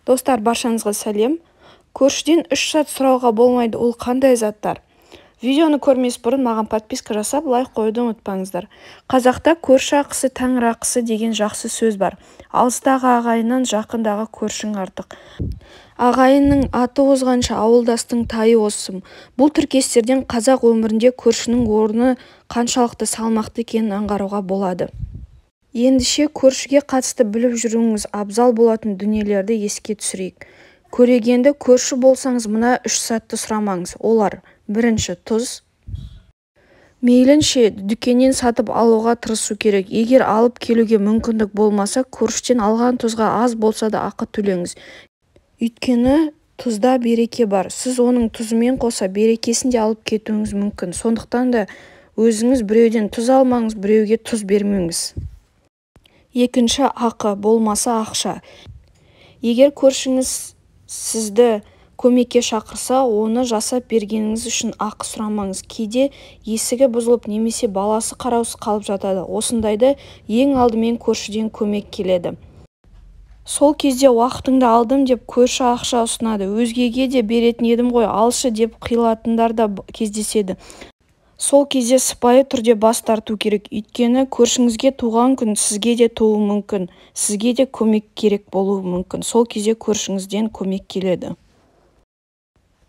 Достар, баршаңызға сәлем! Көршіден үш зат сұрауға болмайды, ол қандай заттар? Видеоны көрмес бұрын маған подписка жасап, лайк қоюды ұмытпаңыздар. Қазақта көрші ақысы тәңір ақысы деген жақсы сөз бар. Алыстағы ағайыннан жақындағы көршің артық. Ағайынның аты озғанша ауылдастың тайы озсын. Бұл тіркестерден қазақ өмірінде көршінің орны қаншалықты салмақты екенін аңғаруға болады. Ендеше көршіге қатысты біліп жүруіңіз абзал болатын дүниелерді еске түсірейік. Көрегенді көрші болсаңыз, мына үш затты сұрамаңыз. Олар: бірінші, тұз. Мейлінше дүкеннен сатып алуға тырысу керек. Егер алып келуге мүмкіндік болмаса, көршіден алған тұзға аз болса да ақы төлеңіз. Өйткені тұзда береке бар. Сіз оның тұзымен қоса берекесін де алып кетуіңіз мүмкін. Сондықтан да өзіңіз біреуден тұз алмаңыз, біреуге тұз бермеңіз. Екінші, ақы, болмаса ақша. Егер көршіңіз сізді көмекке шақырса, оны жасап бергеніңіз үшін ақы сұрамаңыз. Кейде есігі бұзылып немесе баласы қараусыз қалып жатады. Осындайда ең алдымен көршіден көмек келеді. Сол кезде уақытыңды алдым деп көрші ақша ұсынады. Өзгеге де беретін едім ғой, алшы деп қиылатындар да кездеседі. Сол кезде сыпайы түрде бас тарту керек. Өйткені көршіңізге туған күн сізге де тууы мүмкін, сізге де көмек керек болуы мүмкін. Сол кезде көршіңізден көмек келеді.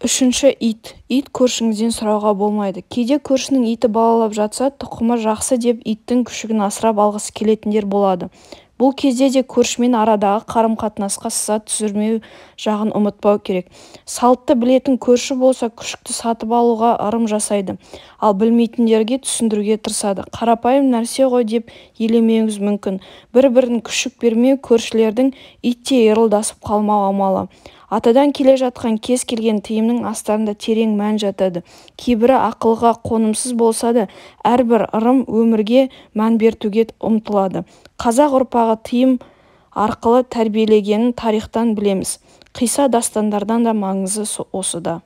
Үшінші, ит. Ит көршіңізден сұрауға болмайды. Кейде көршінің иті балалап жатса, тұқымы жақсы деп иттің күшігін асырап алғысы келетіндер болады. Бұл кезде де көршімен арадағы қарым-қатынасқа сызат түсірмеу жағын ұмытпау керек. Салтты білетін көрші болса, күшікті сатып алуға ырым жасайды, ал білмейтіндерге түсіндіруге тырысады. Қарапайым нәрсе ғой деп елемеуіңіз мүмкін. Бір-бірін күшік бермеу көршілердің иттей ырылдасып қалмау амалы. Атадан келе жатқан кез келген тыйымның астарында терең мән жатады. Кейбірі ақылға қонымсыз болса да, әрбір ырым өмірге мән беруге ұмтылады. Қазақ ұрпағы тыйым арқылы тәрбиеленгенін тарихтан білеміз. Қисса дастандардан да маңызы осыда.